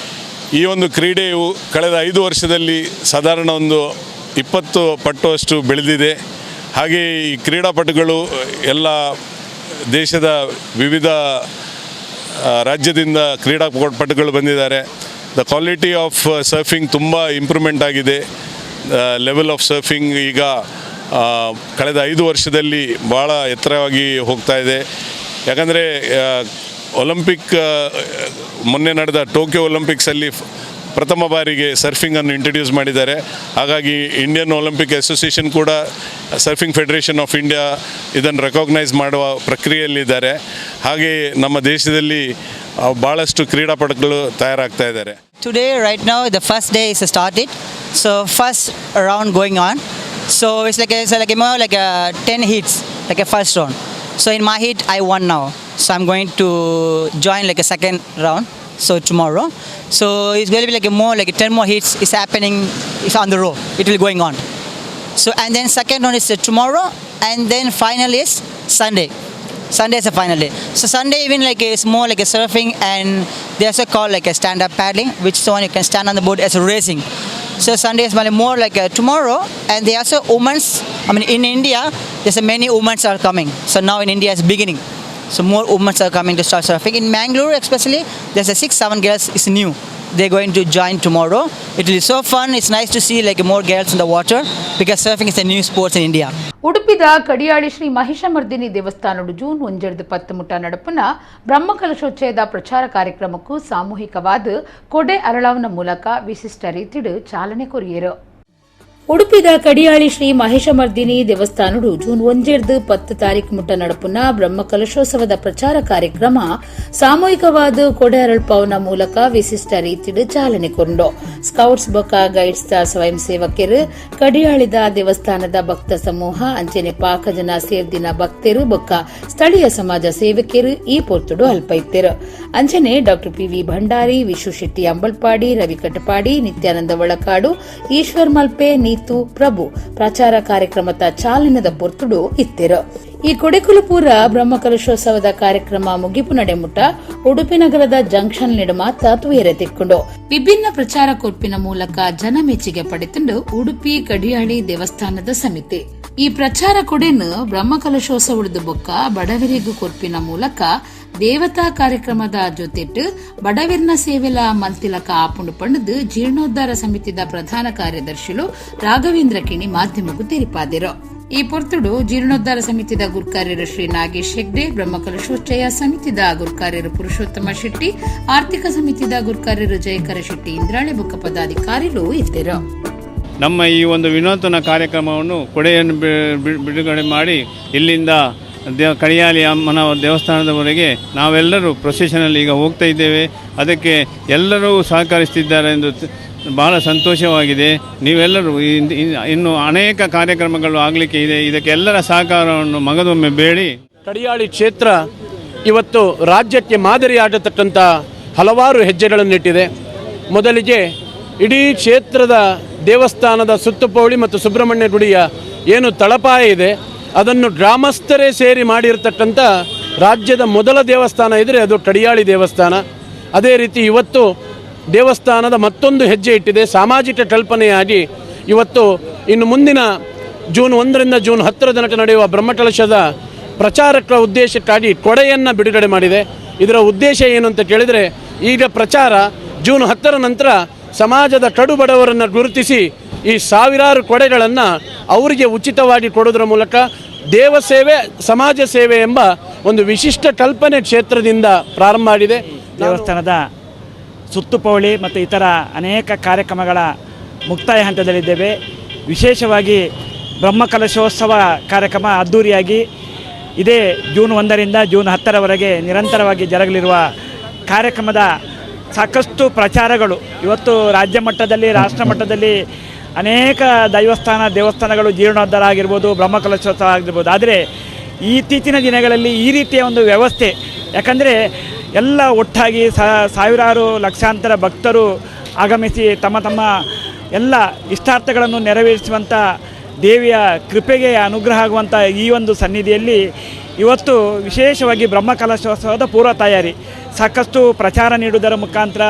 ಈ ಒಂದು ಕ್ರೀಡೆಯು ಕಳೆದ 5 ವರ್ಷದಲ್ಲಿ ಸಾಧಾರಣ ಒಂದು 20 ಪಟ್ಟುವಷ್ಟು ಬೆಳೆದಿದೆ. ಹಾಗೆಯೇ ಈ ಕ್ರೀಡಾಪಟುಗಳು ಎಲ್ಲ ದೇಶದ ವಿವಿಧ ರಾಜ್ಯದಿಂದ ಕ್ರೀಡಾಪಟುಗಳು ಬಂದಿದ್ದಾರೆ. The quality of surfing ತುಂಬ ಇಂಪ್ರೂವ್ಮೆಂಟ್ ಆಗಿದೆ. Level of surfing ಈಗ ಕಳೆದ 5 ವರ್ಷದಲ್ಲಿ ಭಾಳ ಎತ್ತರವಾಗಿ ಹೋಗ್ತಾ ಇದೆ. ಯಾಕಂದರೆ ಒಲಿಂಪಿಕ್ ಮೊನ್ನೆ ನಡೆದ ಟೋಕಿಯೋ ಒಲಿಂಪಿಕ್ಸಲ್ಲಿ ಪ್ರಥಮ ಬಾರಿಗೆ ಸರ್ಫಿಂಗನ್ನು ಇಂಟ್ರಡ್ಯೂಸ್ ಮಾಡಿದ್ದಾರೆ. ಹಾಗಾಗಿ Indian Olympic association ಕೂಡ surfing federation of India ಇದನ್ನು ರೆಕಾಗ್ನೈಸ್ ಮಾಡುವ ಪ್ರಕ್ರಿಯೆಯಲ್ಲಿದ್ದಾರೆ. ಹಾಗೆಯೇ ನಮ್ಮ ದೇಶದಲ್ಲಿ ಭಾಳಷ್ಟು ಕ್ರೀಡಾಪಟುಗಳು ತಯಾರಾಗ್ತಾ ಇದ್ದಾರೆ. Today, right now, the first day is started. So first round going on. So it's like a more like a 10 heats, like a first round. So in my heat, I won now. So I'm going to join like a second round. So tomorrow. So it's going to be like a more like a 10 more heats is happening. It's on the row. It will going on. So and then second round is tomorrow, and then final is Sunday. Sunday is the final day. So Sunday even like it's more like a surfing, and they also call like a stand-up paddling, which is one you can stand on the boat as a racing. So Sunday is more like a tomorrow, and they also women's. I mean in India there's a many women's are coming. So now in India is beginning. So more women are coming to start surfing. In Mangalore especially, there's a 6-7 girls is new. They're going to join tomorrow. It will be so fun. It's nice to see like more girls in the water because surfing is a new sport in India. ಉಡುಪಿದ ಕಡಿಯಾಳಿ ಶ್ರೀ ಮಹಿಷಮರ್ದಿನಿ ದೇವಸ್ಥಾನಡು June 1-10 ಮುಟ್ಟ ನಡಪುನ ಬ್ರಹ್ಮಕಲಶೋಚ್ಚಯದ ಪ್ರಚಾರ ಕಾರ್ಯಕ್ರಮಕ್ಕೂ ಸಾಮೂಹಿಕವಾದ ಕೊಡೆ ಅರಳವನ ಮೂಲಕ ವಿಶಿಷ್ಟ ರೀತಿಡು ಚಾಲನೆ ಕೊರಿಯರು. ಉಡುಪಿದ ಕಡಿಯಾಳಿ ಶ್ರೀ ಮಹಿಷಮರ್ದಿನಿ ದೇವಸ್ಥಾನಡು ಜೂನ್ 1-10 ತಾರೀಕು ಮುಟ್ಟ ನಡಪುನ ಬ್ರಹ್ಮಕಲಶೋತ್ಸವದ ಪ್ರಚಾರ ಕಾರ್ಯಕ್ರಮ ಸಾಮೂಹಿಕವಾದ ಕೊಡೆ ಅರಳ್ಪಾವನ ಮೂಲಕ ವಿಶಿಷ್ಟ ರೀತಿಡು ಚಾಲನೆ ಕೊಂಡು ಸ್ಕೌಟ್ಸ್ ಬೊಕ ಗೈಡ್ಸ್ the ಸ್ವಯಂ ಸೇವಕರು ಕಡಿಯಾಳಿದ ದೇವಸ್ಥಾನದ ಭಕ್ತ ಸಮೂಹ ಅಂಚನೆ ಪಾಕಜನ ಸೇರ್ದಿನ ಭಕ್ತರು ಬೊಕ್ಕ ಸ್ಥಳೀಯ ಸಮಾಜ ಸೇವಕರು ಈ ಪೊರ್ತುಡು ಅಲ್ಪೈತ್ತೆರು. ಅಂಚನೆ ಡಾ ಪಿ ವಿ ಭಂಡಾರಿ, ವಿಶ್ವ ಶೆಟ್ಟಿ ಅಂಬಲ್ಪಾಡಿ, ರವಿ ಕಟಪಾಡಿ, ನಿತ್ಯಾನಂದ ಒಳಕಾಡು, ಈಶ್ವರ್ ಮಲ್ಪೆ, Neetu ಪ್ರಭು ಪ್ರಚಾರ ಕಾರ್ಯಕ್ರಮದ ಚಾಲನೆದ ಪೊರ್ತುಡು ಇತ್ತೆರು. ಈ ಕೊಡೆಕುಲು ಪೂರ ಬ್ರಹ್ಮಕಲಶೋತ್ಸವದ ಕಾರ್ಯಕ್ರಮ ಮುಗಿಪು ನಡೆಮುಟ್ಟ ಉಡುಪಿ ನಗರದ ಜಂಕ್ಷನ್ ನಿಡು ಮಾತ ತುಯರೆ ತಿಕ್ಕೊಂಡು ವಿಭಿನ್ನ ಪ್ರಚಾರ ಕೊರ್ಪಿನ ಮೂಲಕ ಜನಮೆಚ್ಚುಗೆ ಪಡೆತುಂಡು ಉಡುಪಿ ಕಡಿಯಾಳಿ ದೇವಸ್ಥಾನದ ಸಮಿತಿ. ಈ ಪ್ರಚಾರ ಕೊಡೆನು ಬ್ರಹ್ಮಕಲಶೋತ್ಸವದ ಬೊಕ್ಕ ಬಡವರಿಗೂ ಕೊರ್ಪಿನ ಮೂಲಕ ದೇವತಾ ಕಾರ್ಯಕ್ರಮದ ಜೊತೆಟ್ ಬಡವಿರ್ನ ಸೇವೆಲ ಮಲ್ತಿಲಕ ಆಪುಂಡು ಪಂಡದು ಜೀರ್ಣೋದ್ಧಾರ ಸಮಿತಿದ ಪ್ರಧಾನ ಕಾರ್ಯದರ್ಶಿಲು ರಾಘವೇಂದ್ರ ಕಿಣಿ ಮಾಧ್ಯಮಕ್ಕೂ ತೆರಿಪಾದಿರು. ಈ ಪೊರ್ತುಡು ಜೀರ್ಣೋದ್ಧಾರ ಸಮಿತಿದ ಗುರ್ಕಾರ್ಯರು ಶ್ರೀ ನಾಗೇಶ್ ಹೆಗ್ಡೆ, ಬ್ರಹ್ಮಕಲಶೋಚ್ಚಯ ಸಮಿತಿದ ಗುರ್ಕಾರ್ಯರು ಪುರುಷೋತ್ತಮ ಶೆಟ್ಟಿ, ಆರ್ಥಿಕ ಸಮಿತಿದ ಗುರ್ಕಾರ್ಯರು ಜಯಕರ ಶೆಟ್ಟಿ ಇಂದ್ರಾಳಿ ಬೊಕ್ಕ ಪದಾಧಿಕಾರಿಗಳು ಇದ್ದರು. ನಮ್ಮ ಈ ಒಂದು ವಿನೂತನ ಕಾರ್ಯಕ್ರಮವನ್ನು ಕೊಡೆಯನ್ನು ಬಿಡುಗಡೆ ಮಾಡಿ ಇಲ್ಲಿಂದ ಕಡಿಯಾಳಿ ಅಮ್ಮನ ದೇವಸ್ಥಾನದವರೆಗೆ ನಾವೆಲ್ಲರೂ ಪ್ರೊಸೆಷನಲ್ಲಿ ಈಗ ಹೋಗ್ತಾ ಇದ್ದೇವೆ. ಅದಕ್ಕೆ ಎಲ್ಲರೂ ಸಹಕರಿಸ್ತಿದ್ದಾರೆ ಎಂದು ಬಹಳ ಸಂತೋಷವಾಗಿದೆ. ನೀವೆಲ್ಲರೂ ಇನ್ನು ಅನೇಕ ಕಾರ್ಯಕ್ರಮಗಳು ಆಗಲಿಕ್ಕೆ ಇದೆ. ಇದಕ್ಕೆ ಎಲ್ಲರ ಸಹಕಾರವನ್ನು ಮಗದೊಮ್ಮೆ ಬೇಡಿ. ಕಡಿಯಾಳಿ ಕ್ಷೇತ್ರ ಇವತ್ತು ರಾಜ್ಯಕ್ಕೆ ಮಾದರಿಯಾಗತಕ್ಕಂಥ ಹಲವಾರು ಹೆಜ್ಜೆಗಳನ್ನಿಟ್ಟಿದೆ. ಮೊದಲಿಗೆ ಇಡೀ ಕ್ಷೇತ್ರದ ದೇವಸ್ಥಾನದ ಸುತ್ತುಪೌಳಿ ಮತ್ತು ಸುಬ್ರಹ್ಮಣ್ಯ ಗುಡಿಯ ಏನು ತಳಪಾಯ ಇದೆ, ಅದನ್ನು ಗ್ರಾಮಸ್ಥರೇ ಸೇರಿ ಮಾಡಿರ್ತಕ್ಕಂಥ ರಾಜ್ಯದ ಮೊದಲ ದೇವಸ್ಥಾನ ಇದ್ದರೆ ಅದು ಕಡಿಯಾಳಿ ದೇವಸ್ಥಾನ. ಅದೇ ರೀತಿ ಇವತ್ತು ದೇವಸ್ಥಾನದ ಮತ್ತೊಂದು ಹೆಜ್ಜೆ ಇಟ್ಟಿದೆ. ಸಾಮಾಜಿಕ ಕಲ್ಪನೆಯಾಗಿ ಇವತ್ತು ಇನ್ನು ಮುಂದಿನ ಜೂನ್ 1ರಿಂದ ಜೂನ್ 10ರ ತನಕ ನಡೆಯುವ ಬ್ರಹ್ಮಕಲಶದ ಪ್ರಚಾರಕ್ಕೆ ಉದ್ದೇಶಕ್ಕಾಗಿ ಕೊಡೆಯನ್ನು ಬಿಡುಗಡೆ ಮಾಡಿದೆ. ಇದರ ಉದ್ದೇಶ ಏನು ಅಂತ ಕೇಳಿದರೆ, ಈಗ ಪ್ರಚಾರ ಜೂನ್ 10ರ ನಂತರ ಸಮಾಜದ ಕಡುಬಡವರನ್ನು ಗುರುತಿಸಿ ಈ ಸಾವಿರಾರು ಕೊಡೆಗಳನ್ನು ಅವರಿಗೆ ಉಚಿತವಾಗಿ ಕೊಡೋದ್ರ ಮೂಲಕ ದೇವಸೇವೆ, ಸಮಾಜ ಸೇವೆ ಎಂಬ ಒಂದು ವಿಶಿಷ್ಟ ಕಲ್ಪನೆ ಕ್ಷೇತ್ರದಿಂದ ಪ್ರಾರಂಭ ಆಗಿದೆ. ದೇವಸ್ಥಾನದ ಸುತ್ತುಪೌಳಿ ಮತ್ತು ಇತರ ಅನೇಕ ಕಾರ್ಯಕ್ರಮಗಳ ಮುಕ್ತಾಯ ಹಂತದಲ್ಲಿದ್ದೇವೆ. ವಿಶೇಷವಾಗಿ ಬ್ರಹ್ಮಕಲಶೋತ್ಸವ ಕಾರ್ಯಕ್ರಮ ಅದ್ಧೂರಿಯಾಗಿ ಇದೇ ಜೂನ್ 1ರಿಂದ ಜೂನ್ 10ರವರೆಗೆ ನಿರಂತರವಾಗಿ ಜರುಗಲಿರುವ ಕಾರ್ಯಕ್ರಮದ ಸಾಕಷ್ಟು ಪ್ರಚಾರಗಳು ಇವತ್ತು ರಾಜ್ಯ ಮಟ್ಟದಲ್ಲಿ, ರಾಷ್ಟ್ರ ಮಟ್ಟದಲ್ಲಿ ಅನೇಕ ದೇವಸ್ಥಾನಗಳು ಜೀರ್ಣೋದ್ಧಾರ ಆಗಿರ್ಬೋದು, ಬ್ರಹ್ಮಕಲಶೋತ್ಸವ ಆಗಿರ್ಬೋದು. ಆದರೆ ಇತ್ತೀಚಿನ ದಿನಗಳಲ್ಲಿ ಈ ರೀತಿಯ ಒಂದು ವ್ಯವಸ್ಥೆ, ಯಾಕಂದರೆ ಎಲ್ಲ ಒಟ್ಟಾಗಿ ಸಾವಿರಾರು ಲಕ್ಷಾಂತರ ಭಕ್ತರು ಆಗಮಿಸಿ ತಮ್ಮ ತಮ್ಮ ಎಲ್ಲ ಇಷ್ಟಾರ್ಥಗಳನ್ನು ನೆರವೇರಿಸುವಂಥ ದೇವಿಯ ಕೃಪೆಗೆ ಅನುಗ್ರಹ ಆಗುವಂಥ ಈ ಒಂದು ಸನ್ನಿಧಿಯಲ್ಲಿ ಇವತ್ತು ವಿಶೇಷವಾಗಿ ಬ್ರಹ್ಮಕಲಶೋತ್ಸವದ ಪೂರ್ವ ತಯಾರಿ, ಸಾಕಷ್ಟು ಪ್ರಚಾರ ನೀಡುವುದರ ಮುಖಾಂತರ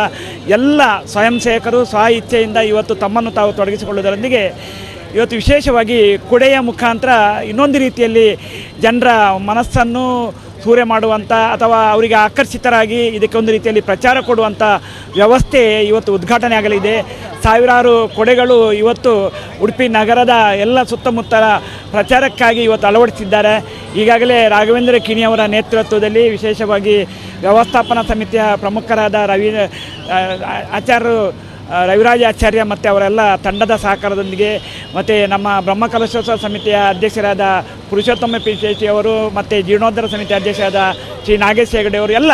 ಎಲ್ಲ ಸ್ವಯಂ ಸೇವಕರು ಸ್ವ ಇಚ್ಛೆಯಿಂದ ಇವತ್ತು ತಮ್ಮನ್ನು ತಾವು ತೊಡಗಿಸಿಕೊಳ್ಳುವುದರೊಂದಿಗೆ ಇವತ್ತು ವಿಶೇಷವಾಗಿ ಕೊಡೆಯ ಮುಖಾಂತರ ಇನ್ನೊಂದು ರೀತಿಯಲ್ಲಿ ಜನರ ಮನಸ್ಸನ್ನು ಸೂರೆ ಮಾಡುವಂಥ ಅಥವಾ ಅವರಿಗೆ ಆಕರ್ಷಿತರಾಗಿ ಇದಕ್ಕೊಂದು ರೀತಿಯಲ್ಲಿ ಪ್ರಚಾರ ಕೊಡುವಂಥ ವ್ಯವಸ್ಥೆ ಇವತ್ತು ಉದ್ಘಾಟನೆ ಆಗಲಿದೆ. ಸಾವಿರಾರು ಕೊಡೆಗಳು ಇವತ್ತು ಉಡುಪಿ ನಗರದ ಎಲ್ಲ ಸುತ್ತಮುತ್ತಲ ಪ್ರಚಾರಕ್ಕಾಗಿ ಇವತ್ತು ಅಳವಡಿಸಿದ್ದಾರೆ. ಈಗಾಗಲೇ ರಾಘವೇಂದ್ರ ಕಿಣಿಯವರ ನೇತೃತ್ವದಲ್ಲಿ ವಿಶೇಷವಾಗಿ ವ್ಯವಸ್ಥಾಪನಾ ಸಮಿತಿಯ ಪ್ರಮುಖರಾದ ಆಚಾರ್ಯರು ರವಿರಾಜ ಆಚಾರ್ಯ ಮತ್ತು ಅವರೆಲ್ಲ ತಂಡದ ಸಹಕಾರದೊಂದಿಗೆ ಮತ್ತು ನಮ್ಮ ಬ್ರಹ್ಮಕಲಶೋತ್ಸವ ಸಮಿತಿಯ ಅಧ್ಯಕ್ಷರಾದ ಪುರುಷೋತ್ತಮ ಪಿ ಶೆಟ್ಟಿ ಅವರು ಮತ್ತು ಜೀರ್ಣೋದ್ಧಾರ ಸಮಿತಿ ಅಧ್ಯಕ್ಷರಾದ ಶ್ರೀ ನಾಗೇಶ್ ಹೆಗಡೆ ಅವರು ಎಲ್ಲ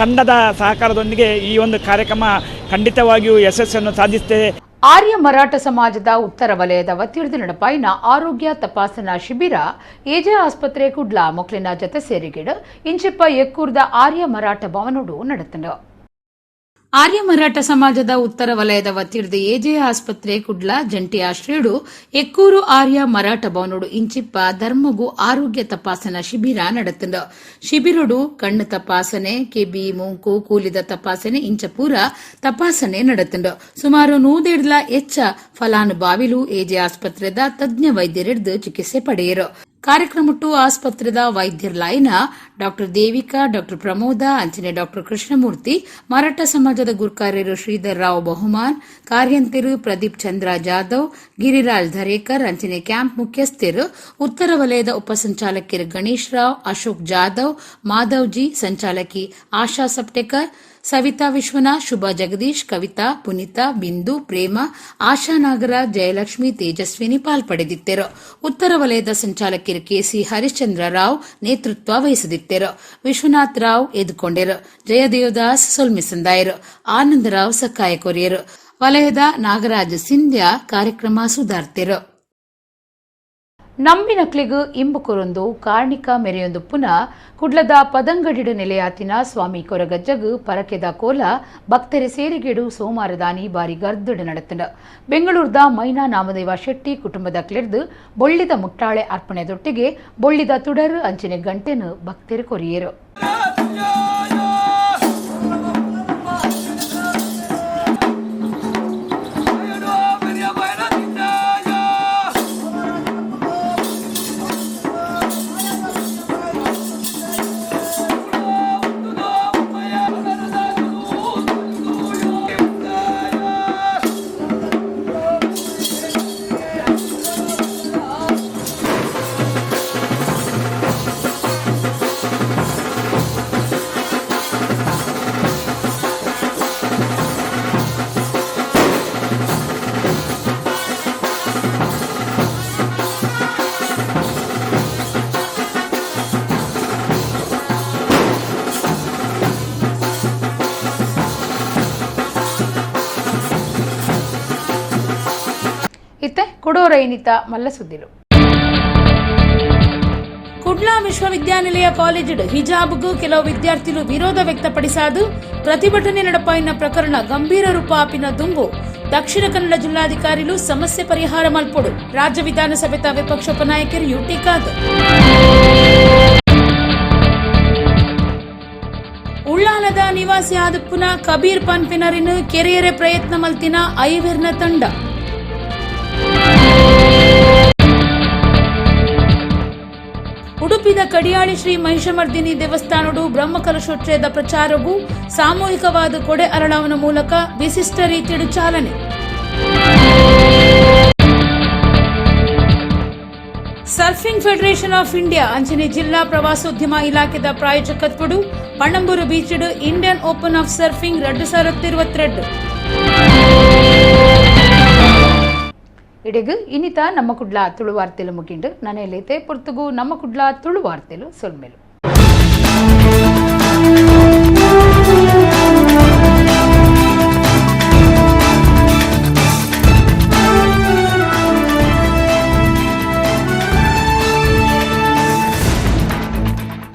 ತಂಡದ ಸಹಕಾರದೊಂದಿಗೆ ಈ ಒಂದು ಕಾರ್ಯಕ್ರಮ ಖಂಡಿತವಾಗಿಯೂ ಯಶಸ್ಸನ್ನು ಸಾಧಿಸುತ್ತದೆ. ಆರ್ಯ ಮರಾಠ ಸಮಾಜದ ಉತ್ತರ ವಲಯದ ವತಿಯಿಂದ ನಡಪಾಯಿನ ಆರೋಗ್ಯ ತಪಾಸಣಾ ಶಿಬಿರ ಎಜೆ ಆಸ್ಪತ್ರೆ ಕುಡ್ಲ ಮೊಕ್ಲಿನ ಜತೆ ಸೇರಿಗಿಡ ಇಂಚಿಪ್ಪ ಎಕ್ಕೂರ್ದ ಆರ್ಯ ಮರಾಠ ಭವನೋಡು ನಡೆತನು. ಆರ್ಯ ಮರಾಠ ಸಮಾಜದ ಉತ್ತರ ವಲಯದ ವತಿಯಿಂದ ಎಜೆ ಆಸ್ಪತ್ರೆ ಕುಡ್ಲ ಜಂಟಿ ಆಶ್ರಯಡು ಎಕ್ಕೂರು ಆರ್ಯ ಮರಾಠ ಭವನೋಡು ಇಂಚಿಪ್ಪ ಧರ್ಮಗು ಆರೋಗ್ಯ ತಪಾಸಣಾ ಶಿಬಿರ ನಡೆತಂಡು. ಶಿಬಿರಡು ಕಣ್ಣು ತಪಾಸಣೆ, ಕೆಬಿ, ಮೂಂಕು, ಕೂಲಿದ ತಪಾಸಣೆ ಇಂಚಪೂರ ತಪಾಸಣೆ ನಡೆತಂಡು. ಸುಮಾರು 150 ಹೆಚ್ಚ ಫಲಾನುಭವಿಲು ಎಜೆ ಆಸ್ಪತ್ರೆದ ತಜ್ಞ ವೈದ್ಯರಿಡ್ದು ಚಿಕಿತ್ಸೆ ಪಡೆಯರು. ಕಾರ್ಯಕ್ರಮಟ್ಟು ಆಸ್ಪತ್ರೆದ ವೈದ್ಯರ್ಲಾಯಿನ ಡಾಕ್ಟರ್ ದೇವಿಕಾ, ಡಾಕ್ಟರ್ ಪ್ರಮೋದ, ಅಂಚನೆ ಡಾಕ್ಟರ್ ಕೃಷ್ಣಮೂರ್ತಿ, ಮರಾಠ ಸಮಾಜದ ಗುರ್ಕಾರ್ಯರು ಶ್ರೀಧರ್ ರಾವ್ ಬಹುಮಾನ್, ಕಾರ್ಯಂತೆರು ಪ್ರದೀಪ್ ಚಂದ್ರ ಜಾಧವ್, ಗಿರಿರಾಜ್ ಧರೇಕರ್, ಅಂಚನೆ ಕ್ಯಾಂಪ್ ಮುಖ್ಯಸ್ಥರು ಉತ್ತರ ವಲಯದ ಉಪಸಂಚಾಲಕರು ಗಣೇಶ್ ರಾವ್, ಅಶೋಕ್ ಜಾಧವ್, ಮಾಧವ್ಜಿ, ಸಂಚಾಲಕಿ ಆಶಾ ಸಪ್ಟೇಕರ್, ಸವಿತಾ ವಿಶ್ವನಾಥ್, ಶುಭಾ ಜಗದೀಶ್, ಕವಿತಾ, ಪುನೀತಾ, ಬಿಂದು, ಪ್ರೇಮ, ಆಶಾ ನಾಗರಾಜ್, ಜಯಲಕ್ಷ್ಮಿ, ತೇಜಸ್ವಿನಿ ಪಾಲ್ಪಡೆದಿದ್ದರು. ಉತ್ತರ ವಲಯದ ಸಂಚಾಲಕರು ಕೆಸಿ ಹರಿಶ್ಚಂದ್ರ ರಾವ್ ನೇತೃತ್ವ ವಹಿಸದಿದ್ದರು. ವಿಶ್ವನಾಥ್ ರಾವ್ ಎದುಕೊಂಡರು. ಜಯದೇವದಾಸ್ ಸೊಲ್ಮಿಸಂದಾಯರು. ಆನಂದರಾವ್ ಸಕಾಯ ಕೊರಿಯರು. ವಲಯದ ನಾಗರಾಜ್ ಸಿಂಧ್ಯಾ ಕಾರ್ಯಕ್ರಮ ಸುಧಾರ್ತಿರು. ನಂಬಿನಕ್ಲಿಗು ಇಂಬು ಕೊರೊಂದು ಕಾರ್ಣಿಕ ಮೆರೆಯೊಂದು ಪುನ ಕುಡ್ಲದ ಪದಂಗಡಿಡು ನೆಲೆಯಾತಿನ ಸ್ವಾಮಿ ಕೊರಗಜ್ಜಗು ಪರಕೆದ ಕೋಲ ಭಕ್ತರೆ ಸೇರಿಗೆಡು ಸೋಮಾರದಾನಿ ಬಾರಿ ಗರ್ದುಡು ನಡೆತಂಡು. ಬೆಂಗಳೂರದ ಮೈನಾ ನಾಮದೇವ ಶೆಟ್ಟಿ ಕುಟುಂಬದ ಕ್ಲೆರ್ದು ಬೊಳ್ಳಿದ ಮುಟ್ಟಾಳೆ ಅರ್ಪಣೆದೊಟ್ಟಿಗೆ ಬೊಳ್ಳಿದ ತುಡರು ಅಂಚಿನ ಗಂಟೆನು ಭಕ್ತರು ಕೊರಿಯರು. ಇತ್ತೆ ಕೊಡೋರೈನಿತ ಮಲ್ಲಸುದ್ದಿಲು. ಕುಡ್ಲಾ ವಿಶ್ವವಿದ್ಯಾನಿಲಯ ಕಾಲೇಜಿಡ್ ಹಿಜಾಬ್ಗೂ ಕೆಲವು ವಿದ್ಯಾರ್ಥಿಗಳು ವಿರೋಧ ವ್ಯಕ್ತಪಡಿಸಾದು ಪ್ರತಿಭಟನೆ ನಡಪಾಯಿನ ಪ್ರಕರಣ ಗಂಭೀರ ರೂಪ ಆಪಿನ ದುಂಬು ದಕ್ಷಿಣ ಕನ್ನಡ ಜಿಲ್ಲಾಧಿಕಾರಿಲು ಸಮಸ್ಯೆ ಪರಿಹಾರ ಮಲ್ಪೊಡು. ರಾಜ್ಯ ವಿಧಾನಸಭೆತ ವಿಪಕ್ಷ ಉಪನಾಯಕರು ಯುಟಿ ಖಾದರ್. ಉಳ್ಳಾಲದ ನಿವಾಸಿ ಆದಪ್ಪುನ ಕಬೀರ್ ಪನ್ಪಿನರಿನ್ ಕೆರೆಯರೆ ಪ್ರಯತ್ನ ಮಲ್ತಿನ ಐವೆರ್ನ ತಂಡ. ಉಡುಪಿದ ಕಡಿಯಾಳಿ ಶ್ರೀ ಮಹಿಷಮರ್ದಿನಿ ದೇವಸ್ಥಾನಡು ಬ್ರಹ್ಮಕಲಶೋತ್ಸವದ ಪ್ರಚಾರಗೂ ಸಾಮೂಹಿಕವಾದ ಕೊಡೆ ಅರಳಾವನ ಮೂಲಕ ವಿಶಿಷ್ಟ ರೀತಿಯಡು ಚಾಲನೆ. ಸರ್ಫಿಂಗ್ ಫೆಡರೇಷನ್ ಆಫ್ ಇಂಡಿಯಾ ಅಂಚನೆ ಜಿಲ್ಲಾ ಪ್ರವಾಸೋದ್ಯಮ ಇಲಾಖೆದ ಪ್ರಾಯೋಜಕತ್ವಡು ಪಣಂಬೂರು ಬೀಚಿಡು ಇಂಡಿಯನ್ ಓಪನ್ ಆಫ್ ಸರ್ಫಿಂಗ್ 2022. ಇಡೆಗು ಇನಿತ ನಮ್ಮ ಕುಡ್ಲ ತುಳುವಾರ್ತೆಲು ಮುಗಿಂಡು. ನನೆಯಲ್ಲೈತೆ ಪೊರ್ತುಗು ನಮ್ಮ ಕುಡ್ಲ ತುಳುವಾರ್ತೆಲು ಸೊಲ್ಮೆಲು.